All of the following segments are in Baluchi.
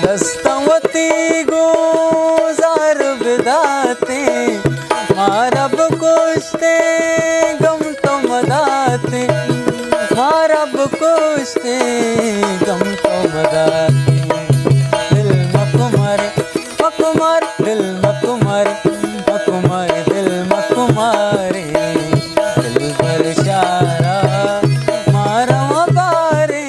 دستاں وتی گوں زار بداتیں، ما رب کشتیں، غم تو مداتیں، ما رب کشتیں، غم تو مداتیں۔ دل مکمر، مکمر، دل مکمر، مکمر، دل مکمر، دلبر شارا ما رواں باریں۔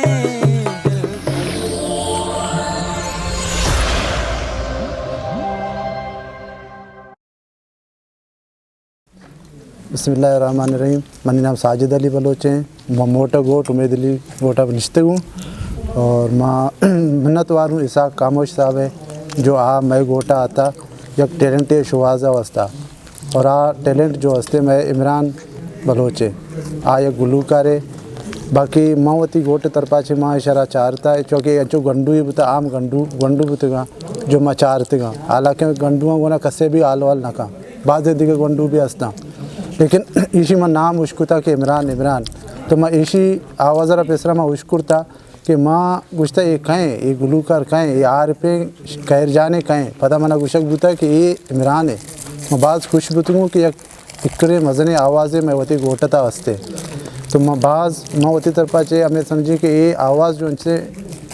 بسم اللہ الرحمن الرحیم۔ منی نام ساجد علی بلوچ ایں۔ ما موٹا گوٹ، امید علی گوٹا نشتگ اوں اور ما منت وار اوں اسحاق خاموش صاحب ءِ، جو آ مئے گوٹا آتا یک ٹیلنٹ ءِ شوہاز ءِ واسطہ۔ اور آ ٹیلنٹ جو ہستے مئے عمران بلوچ ءِ، آ یک گلوکارے۔ باقی ما وتی گوٹ ءِ طرفا چہ ما اشرا چارتا، چونکہ انچو گنڈو ہی بوتا، عام گنڈو، گنڈو بوتگاں جو ما چارتگاں۔ حالانکہ گنڈواں گونا کسے بھی حال وال نہ کن، بعضے دیگہ گنڈو بھی ہستاں، لیکن ایشی ما نام اشکتا کہ عمران، عمران۔ تو ما ایشی آواز را پیسرا ما اشکرتا۔ کہ ما گوشتہ، اے کئے، اے گلوکار کئے، اے عارفیں قہر جانے کئے؟ پدا منا گوشگ بوتہ کہ اے عمران اے۔ ما باز خوش بوتگوں کہ یک پکریں مزنیں آوازے مئے وتی گوٹتا ہستے۔ تو ما باز، ما وتی طرفا چہ ہمے سمجھیں کہ اے آواز جو انچیں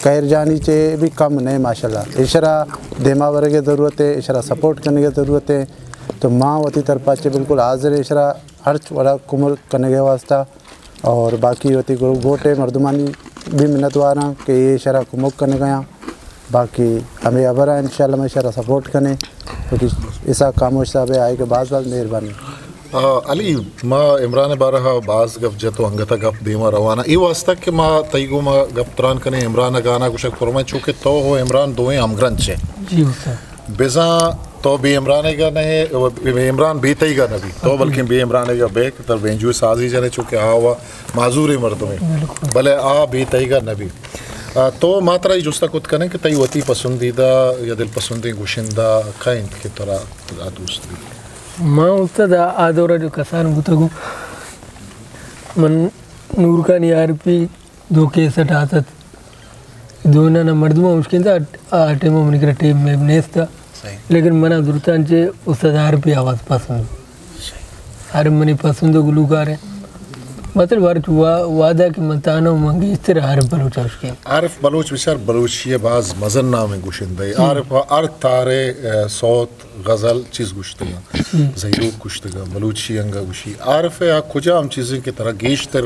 قہر جانی چہ بھی کم نئے ماشاءاللہ۔ ایشرا دیما ورگے ضرورت اے، ایشرا سپورٹ کنگے ضرورت اے۔ تو ما وتی طرفا چہ بالکل حاضر ایں ایشرا ہرچ وڑا کمک کنگے واسطہ۔ اور باقی وتی گرو-، گوٹے مردمانی بھی منت واراں کہ اے شرا کمک کنگا آں۔ باقی ہمے ہبراں، انشاءاللہ ما شرا سپورٹ کنیں، کیونکہ اسحاق خاموش صاحب ءِ آئی کہ باز باز مہربانی۔ آ، علی، ما عمران ءِ بارہ ءَ باز گپ جت و انگت ءَ گپ دیما روان ایں۔ اے واسطہ کہ ما تئی گوما گپ تران کنیں، عمران ءِ گانا گوشگ پرمائیں، چونکہ تو و عمران دوئیں ہمگرنچ ئے۔ جی استاد۔ بزاں تو بے عمران ءِ گا نہ ئے، بے عمران بے تئی گا نہ بی۔ تو بلکیں بے عمران ءِ گا بے کہ تر بینجو سازی جنے، چونکہ آ و معذوریں مردمے۔ بالکل۔ بلے آ بے تئی گا نہ بی۔ آ، تو ما ترا اے جستا کت کنیں کہ تئی وتی پسندیدہ یا دل پسندیں گشندہ کئے انت کہ ترا دوست بی؟ ما استاد آ، آ دورا جو کسان بوتگوں، من نورکانی عارفی دو کیسٹ آتت۔ دو نانا مردماں اشکنتا، آ ٹائم منی کرا ٹیم میں نیستا۔ صحیح۔ لیکن منا درستاں چہ استاد عارفی آواز پسند۔ صحیح۔ عارف منی پسند گلوکار اے۔ مطلب ہر چ وا-، وعدہ کہ من تانا من گیشتر عارف بلوچ اشکیں۔ عارف بلوچ بچار بلوچی ءِ باز مزن نامیں گشندہ اے۔ جی۔ عارف ہر تارے، آ، سوت غزل چیز گوشتگاں، جی۔ زہیروک گوشتگاں، بلوچی انگا گوشی۔ عارف ءِ آ کجام چیزیں کہ ترا گیشتر،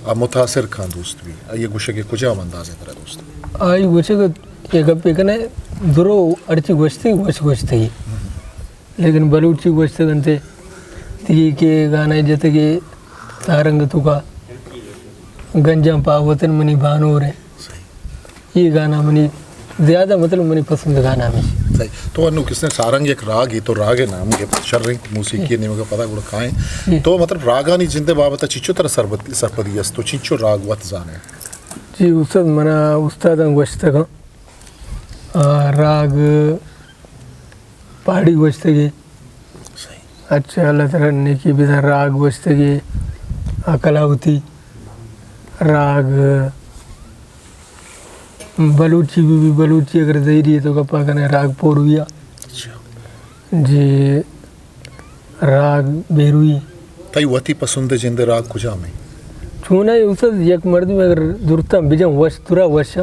آ، متاثر کاں دوست بی؟ آئی ءِ گوشگ ءِ کجام اندازے ترا دوست بی؟ آئی گوشگ ءِ گپے کنے درو ہرچی گوشتگی، وش گوشتگی۔ لیکن بلوچی گوشتگ انت، تئی کہ گانا جتگی سارنگ توکا گنجاں پاوتن منی بانور اے۔ صحیح۔ اے گانا منی زیادہ، مطلب، منی پسند گانا ہمیش۔ صحیح۔ تو انو کس نے سارنگ یک راگ اے، تو راگ ءِ نام گپت، شریں موسیقی ءِ نیمگا پدا گڑا کائیں۔ جی۔ تو، مطلب، راگانی جند ءِ بابت ءَ چنچو ترا سربت-، سرپدی است، تو چنچو راگ وت زانے؟ جی استاد، منا استاداں گوشتگاں، آ، راگ پہاڑی گوشتگی۔ صحیح۔ اچھا، اللہ تعالیٰ نیکی بدنت، راگ گوشتگی، آ، کلاوتی، راگ بلوچی بی، بی بلوچی اگر زہیری اے تو گپا کنے راگ پورویا۔ اچھا۔ جی، راگ بیروی۔ تئی وتی پسند جند راگ کجام اے؟ چونا اے استاد، یک مردم اگر درستاں بجن وش، درا وش،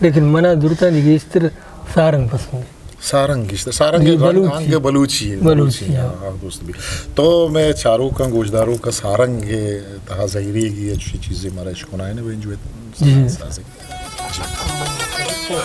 لیکن منا درستاں دی گیشتر سارنگ پسند اے۔ سارنگ گیشتر، سارنگ جی، رنگ بلوچی۔ آنگ بلوچی اے، بلوچی، بلوچی، ہاں۔ ہاں، ہاں، دوست بی۔ تو مئے چاروکاں، گوشداروکاں سارنگ ءِ تہا زہیریگی اچھی چیزے مارا اشکنائے نے، وینجو جی۔ سازے۔ جی۔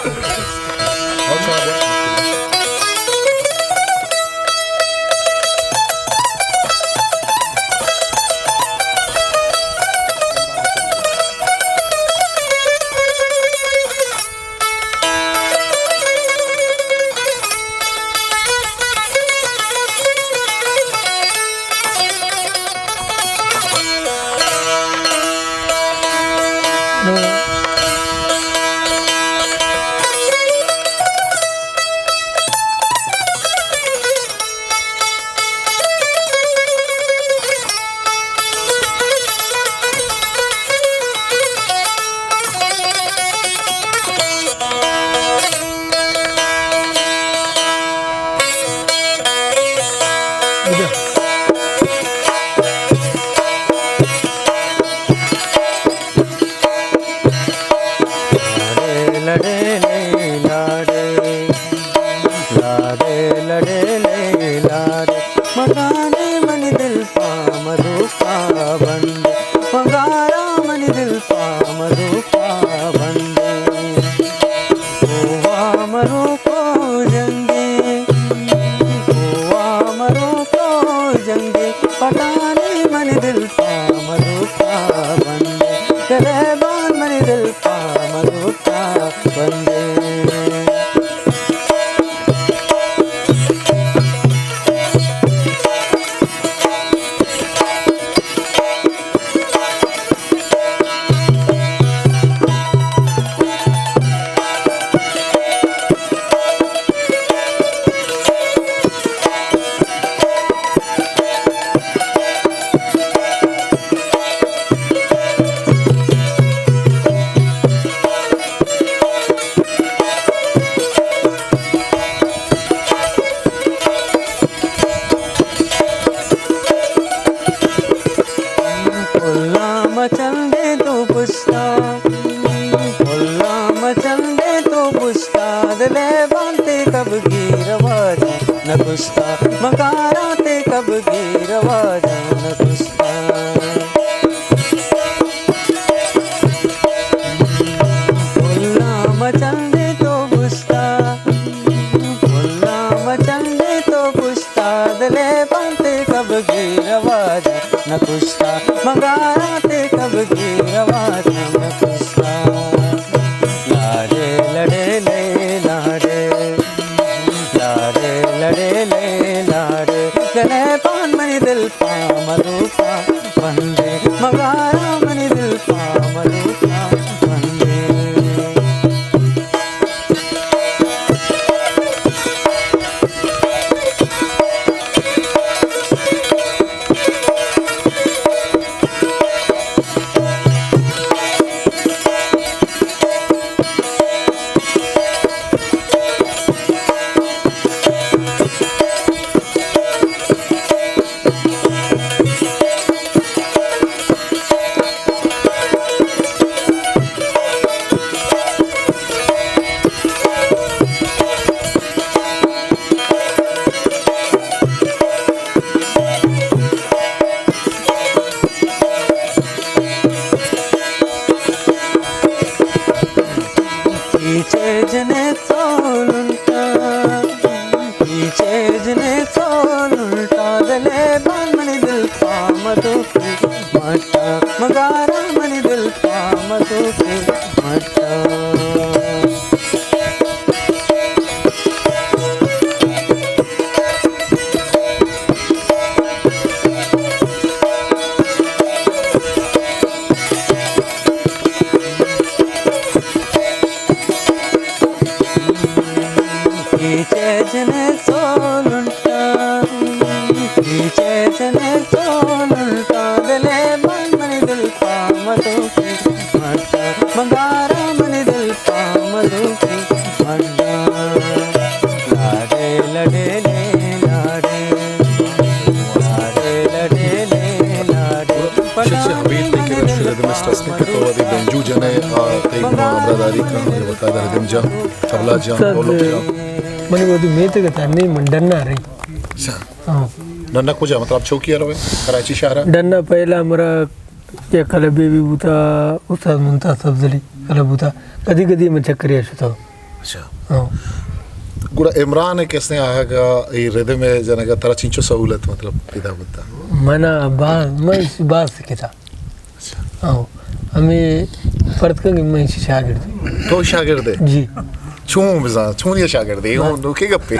لاڑے، لاڑے، لڑے لے لاڑے، مگانے منی دل پا مدوکا بندے، مگارا منی دل پا مدوکا بندے۔ کوہ مروکو جنگے، کوہ مروکو جنگے، پٹانے منی دل پا مروکا بندے، گریبان منی دل پا مروکا بندے۔ پلاں مچندے تو پشتا، پلاں مچندے تو پشتا، دلے بانتے کب گیر واجہ نہ کشتا، مکارانتے کب گیر واجہ نہ کشتا۔ پلاں مچندے تو پشتا، پلاں مچندے تو پشتا، دلے بانتے کب گیر واجہ نہ کشتا، مگارانتے کب گیر واجہ نہ کشتا۔ لاڑے لڑے لے لاڑے، لاڑے لڑے لے لاڑے، گلے پان منی دل پا مروکا بندے، مگارا منی دل پا مروکا بندے۔ پیچھے جنے سولنٹا، پیچھے جنے سولنٹا، دلے بان منی دل پا مدوکی مٹا، مگارا منی دل پا مدوکی مٹا۔ پیچھے جنے سولنٹا، پیچھے جنے سولنٹا، دلے بان منی دل پا مدوکی مٹا، مگارا منی دل پا مدوکی مٹا۔ لاڑے لڑے لے لاڑے، لاڑے لڑے لے لاڑے۔ شخص حمید نے کہ رشید ادمسٹ است کہ تو ادی بنجو جنے آ تئی گما ہمراہداری کن، باقاعدہ ردم جا، طبلہ جا، استاد، ڈولک جا۔ منی وہدی میتگ ءَ تھا، نی من ڈن ءَ رہی۔ اچھا۔ ہاں۔ ڈن ءَ کجا؟ مطلب چوکی ءَ روے؟ کراچی شہر ءَ؟ ڈن ءَ پہلا ہمرا یک کلبے بھی بوتا، استاد ممتاز سبزلی کلب بوتا۔ کدی کدی من چکرے ءَ شتا۔ اچھا۔ ہاں۔ گڑا عمران ءِ کسے آہگ ءَ اے ردم ءِ جنگ ءَ ترا چنچو سہولت مطلب پیدا بوتا؟ منا باز، من باز سکھتا۔ اچھا۔ ہاں، ہمے فرض کن کہ من ایشی شاگرد۔ تو شاگرد ئے؟ جی۔ چون بزاں، چون یہ شاگرد ئے؟ بس۔ اے نوکیں گپے۔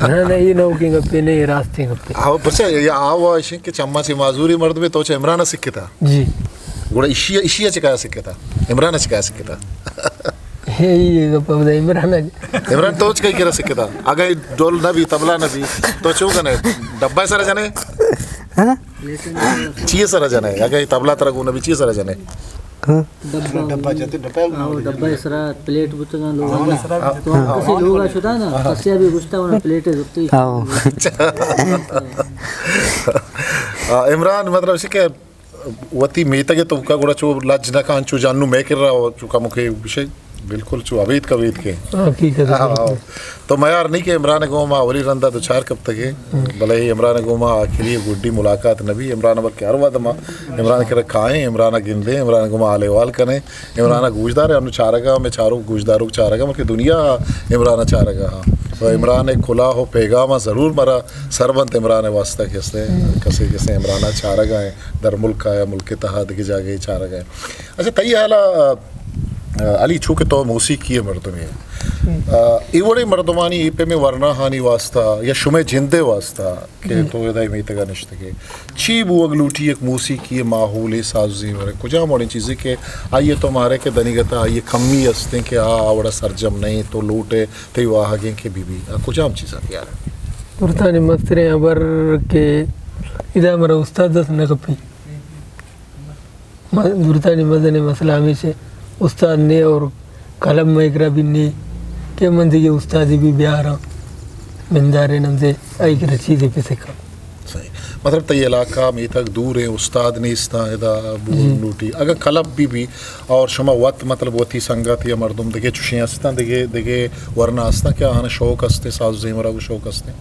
نہ، نہ، یہ نوکیں گپے نہیں، راستیں گپے۔ آو، پرچا، یہ آو ایشیں کہ چما چی معذوری مردمے تو چہ عمران سکھتا۔ جی۔ گڑا ایشی، ایشی چکا سکھتا؟ عمران چکا سکھتا؟ یہ گپ اب عمران۔ عمران تو چکا کرا سکھتا؟ اگہ ڈول نہ بی، طبلہ نہ بی، تو چو کنے؟ ڈبہ سر جنے؟ ہاں؟ چی سر جنے؟ اگہ طبلہ ترا گون بی، چی سر جنے؟ ہاں۔ ڈبہ، ڈبہ جتے، ڈبہ، ہاں، ڈبہ سرا پلیٹ بوتگاں لوگ۔ ہاں۔ تو کسی لوگ شتا نا، ہاں۔ کسی بھی گشتا ہونا پلیٹ زرتی۔ ہاں۔ آ، عمران، مطلب اسی کہ وتی میتگ ءِ توکا گڑا چو لج نہ کن، چو جانو مئے کرا، چو کمکے گوشے بالکل چو ابید کبید کے۔ حقیقت ہے، ہاں، بالکل۔ تو میار نہیں کہ عمران گوما اولی رندا دو چار کپتگے، بلے عمران گوما آخری گڈی ملاقات نبی۔ عمران بلکہ ہر وقت ما عمران کے رکھائیں، عمران گندے، عمران گوما حال احوال کنے، عمران گوشدار ہے، انو چارگا میں چارو گوشدارو چارگا، بلکہ دنیا عمران چارگا ہاں۔ تو عمران کلاہ و پیغام ضرور مرا سربنت عمران واسطہ کسے، کسے کسے عمران چارگا ہیں، در ملک آیا، ملک تہا دگہ جاگہ چارگا ہیں۔ اچھا، تئی حالا، آ، علی، چونکہ تو موسیقی ءِ مردمے ئے، آ، اے وڑیں مردمانی اے پیمیں ورناہانی واسطہ یا شمئے جندے واسطہ کہ تو ادا میتگ ءَ نشتگ ئے، چی بوگ لوٹی؟ یک موسیقی ءِ ماحولے، ساز و زیمرے، کجام وڑیں چیزے کہ آئی ءَ تو مارے کہ دنیگت ءَ آئی ءِ کمی استیں کہ آ آ وڑا سرجم نہ ایں، تو لوٹ ئے تئی واہگیں کہ بی بی، آ کجام چیزاں تیار ایں؟ درستانی مستریں ہبر کہ ادا مرا استاد دست نہ کپی۔ م-، درستانی مزنیں مسئلہ ہمیش ایں، استاد نے اور قلم مئے کرا بھی نے کہ من دگہ استادے بھی بیاراں، بندارے نمزے آئی کرا چیزے پہ سکھاں۔ صحیح۔ مطلب تئی علاقہ میتگ دور ایں، استاد نیستاں، ادا بوگ لوٹی۔ اگاں قلم بھی بھی اور شما وت مطلب وتی سنگت یا مردم دگہ چوشیں ہستاں، دگہ، دگہ ورنا ہستاں کہ آہاں شوق ہستیں، ساز و زیمرا کو شوق ہستیں؟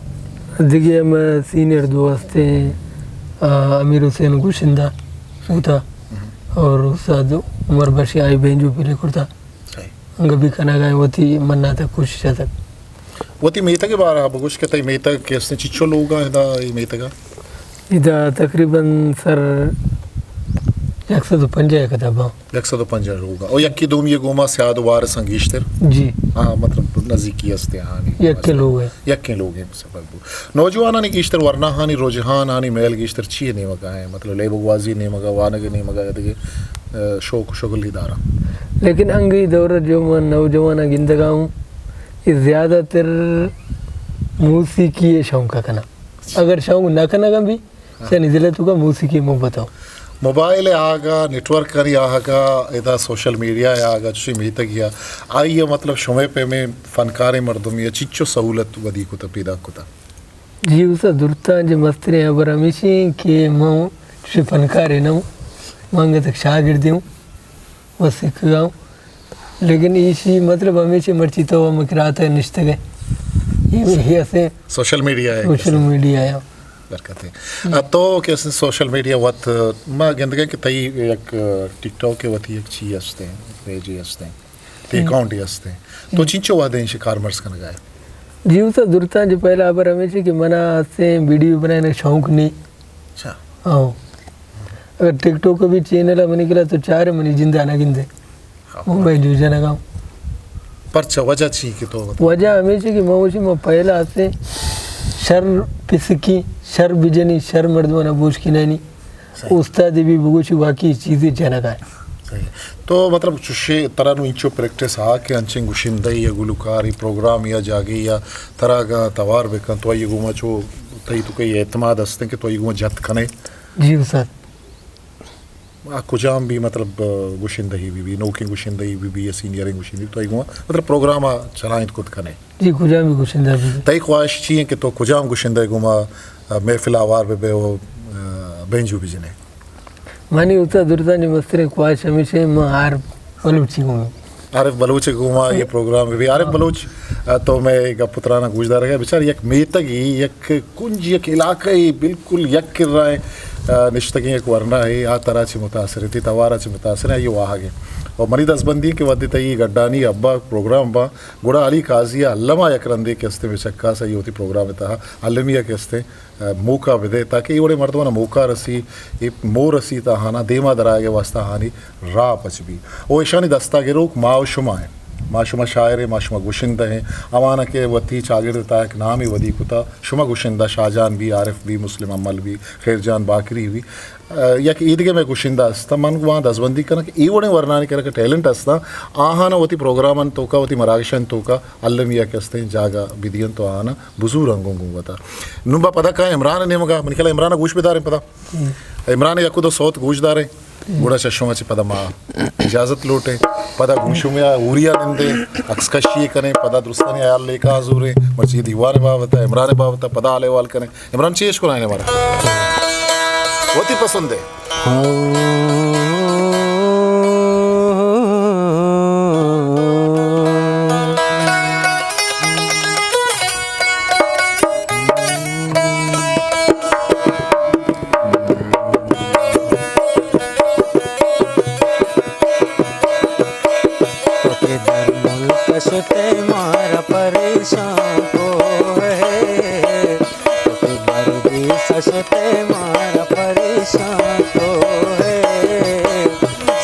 دگہ ہم سینئر دو ہستیں، آ، امیر حسین گوشندہ بوتا اور استاد عمر بخش آئی بینجو پلے کرتا۔ صحیح۔ انگا بھی کنگا ایں، وتی مناتا کوشش اتک۔ وتی میتگ ءِ بارہ ءَ بگوش کہ تئی میتگ کہ استیں، چچو لوگاں ادا اے میتگ ءَ؟ ادا تقریباً سر یک سد و پنجاہ کتاب ہاں۔ یک سد و پنجاہ لوگاں۔ او یکی دومی گوما سیاد و وارثاں گیشتر؟ جی۔ ہاں، مطلب نزیکی ہستیں ہانی۔ یکیں لوگ ایں۔ یکیں لوگ ایں۔ نوجوانانی گیشتر ورناہانی رجحانانی میل گیشتر چی نیمگا ایں؟ مطلب لیب و گوازی نیمگا، وانگ نیمگا یا دگہ، آ، شوق و شغلی داراں؟ لیکن انگی دور جو من نوجواناں گندگا اوں، اے زیادہ تر موسیقی ءِ شوق کناں۔ اگر شوق نہ کنگا بھی، شانی دل ءِ توکا موسیقی محبت ہو۔ موبائل ءِ آہگا، نیٹورکانی آہگا، ادا سوشل میڈیا ءِ آہگا، چوشیں میتگے ءَ، آئی ءَ مطلب شمئے پیمیں فنکاریں مردمے ءَ چچو سہولت ودی کتہ، پیداک کتہ؟ جی استاد، درستاں جی مستریں ہبر ہمیش ایں کہ من چوشیں فنکارے نہ اوں، من انگت یک شاگردے اوں، بس سکھگا اوں۔ لیکن ایشی مطلب ہمیش ایں مرچی تو ہم کرا ءَ نشتگ ئے۔ اے، اے اسے سوشل میڈیا ءِ، سوشل میڈیا ءِ۔ برکت ایں۔ آ، تو کہ اسے سوشل میڈیا وت، ما گندگا کہ تئی یک، آ، ٹک ٹاک ءِ وتی یک چی ہستیں، پیجے ہستیں، تئی اکاؤنٹے ہستیں۔ تو چنچو وہدے ایشی کارمرز کنگا ئے؟ جی استاد، درستاں جی پہلا ہبر ہمیش ایں کہ منا اسے ویڈیو بنائینگ شوق نی۔ اچھا۔ ہاں۔ اگر ٹک ٹاک ءَ بھی چینل ءَ منی گلا تو چارے منی جندا نہ گندے۔ ہاں۔ من بھائی جو جنگا اوں۔ پرچا وجہ چی کہ تو بتا؟ وجہ ہمیش ایں کہ من وشی من پہلا اسے شر پسکی، شر بجنی، شر مردمانا بوشکنانی۔ صحیح۔ استادے بھی بگوشی واقعی چیزے جنگا ایں۔ صحیح۔ تو مطلب چوشے ترا نوں انچو پریکٹس ہا کہ انچیں گشندہ یا گلوکاری پروگرام یا جاگے یا ترا اگاں توار بکن تو آئی گوما چو تئی توکا اے اعتماد ہستیں کہ تو آئی گوما جت کنے؟ جی استاد۔ آ کجام بھی مطلب، آ، گشندہی بی بی، نوکیں گشندہی بی بی یا سینئریں گشندہی بی بی، تو آئی گوما مطلب پروگرام ءَ چلائینت کت کنے؟ جی، کجام بھی گشندہ بی بی۔ تئی خواہش چی ایں کہ تو کجام گشندہ گوما، آ، محفل ءَ ہوار بہ بئے و، آ، بینجو بجنے؟ منی استاد درستاں جی مستریں خواہش ہمیش ایں من عارف بلوچی گوما۔ عارف بلوچ گوما اے پروگرام بی بی۔ عارف بلوچ، آ، تو مئے گپ و تران ءَ گوشدارگ ئے، بچار یک میتگے، یک کنج، یک علاقہ اے، بالکل یک کرا ایں، آ، نشتگیں یک ورنا اے، آ ترا چہ متاثر ایں، تئی توار ءَ چہ متاثر ایں، آئی واہگ ایں۔ و منی دزبندی کہ وھدے تئی گڈانی ابا پروگرام باں، گڑا علی قاضی ءَ الما یک رندے کہ استیں بہ چکاس، آئی وتی پروگرام ءِ تہا المی ءَ کہ استیں، آ، موقع بدے، تاکہ اے وڑیں مردماں موقع رسی، اے مور رسی، تا آہانا دیما درآیگ ءِ واسطہ آہانی راہ پچ بی۔ او ایشانی دستا گروک ما و شما ایں۔ ما شما شاعر ایں، ما شما گشندہ ایں۔ آوانا کہ وتی چاگرد ءِ تہا یک نامے ودی کتا، شما گشندہ شاہ جان بی، عارف بی، مسلم امل بی، خیر جان باقری بی، آ، یک ایدگہ مئے گشندہ ہستاں، من گوں آہاں دزبندی کناں کہ اے وڑیں ورنانی کرا کہ ٹیلنٹ ہستاں، آہانا وتی پروگرامانی توکا، وتی مراگشانی توکا المی ءَ کہ استیں جاگہ بدیاں تو آہانا بزوراں گوں گوں وتا۔ نوں با پدا کائیں عمران ءِ نیمگا، منی خیالا عمران ءَ گوش بداریں پدا۔ عمران ءِ یک دو سوت گوش داریں، گڑا چہ شما چہ پدا ما اجازت لوٹیں۔ پدا گوں شمیا ہوریا نندیں، عکس کشی کنیں، پدا درستانی حیال لیکا زوریں، مرچی دیوان بابت ءَ، عمران بابت ءَ، پدا حال احوال کنیں۔ عمران چی اشکنائیں مارا؟ وتی پسند ہے۔ پریشان تو ہے، تو کہ دردی سشتے مارا پریشان تو ہے،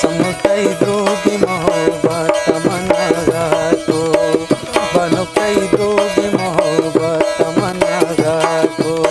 سمتئی دروگی محبت منا گا تو، بنو کئی دروگی محبت منا گا تو۔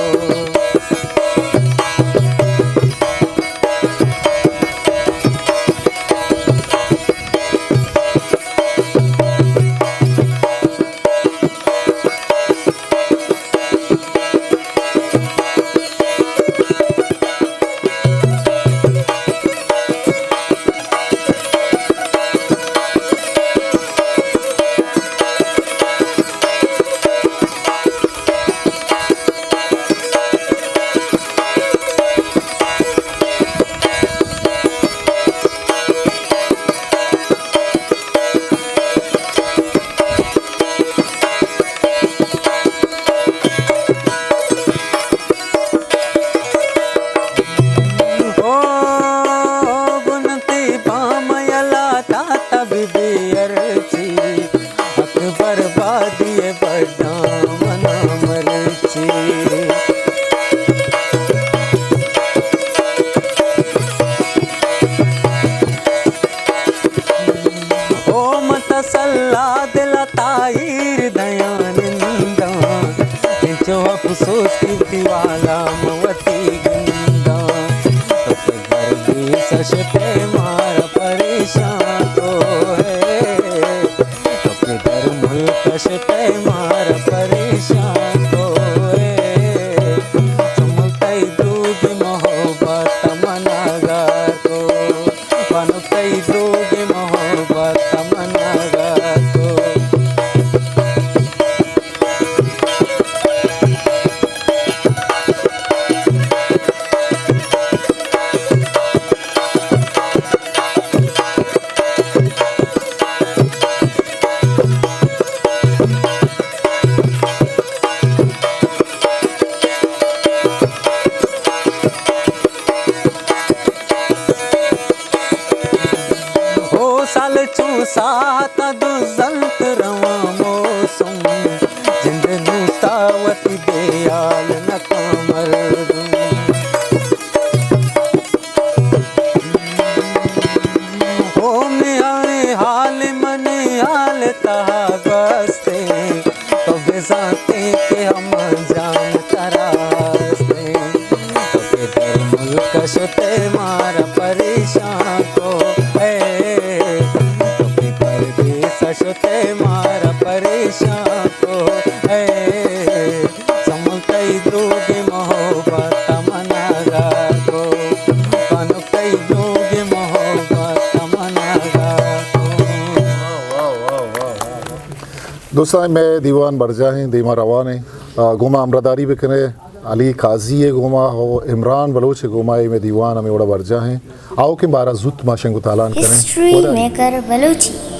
او گنتی بام یلا تا طبیبی ارچی، اکبر بادی بڈا منا مرچی۔ او متسلا دل تائیر دیان ننداں، انچو افسوس کی دیوالا موتی گنداں۔ تو کہ دردی سشتے مارا پریشان تو ہے، تو کہ در ملک شتے مارا پریشان تو ہے، تو ملتئی دروگی محبت منا گا تو۔ پانو تئی دروگیں محبت تمنا گاتو۔ او سال چو ساعت دزنت رواں موسم، جند نوتا وتی بے حال نکاں مردم۔ او میاں حال منی حال تہا گوستیں، تو بزانتے کہ ہما جان ترا استیں۔ تو کہ در ملک شتے مارا پریشان کو اے، تو کہ پردیس شتے مارا پریشان کو اے۔ سمل تئی دروگیں محبت تمنا گاتو، پانک تئی دروگیں محبت تمنا گاتو۔ دوستاں، مئے دیوان برجاہ ایں، دیما روان ایں۔ آ، گوما ہمراہداری بکنے علی قاضی ءِ گوما و عمران بلوچ ءِ گوما، اے مئے دیوان ہمے وڑا برجاہ ایں۔ آؤکیں بارا زوت ما شنگ و تالان کنیں۔ History maker Balochi.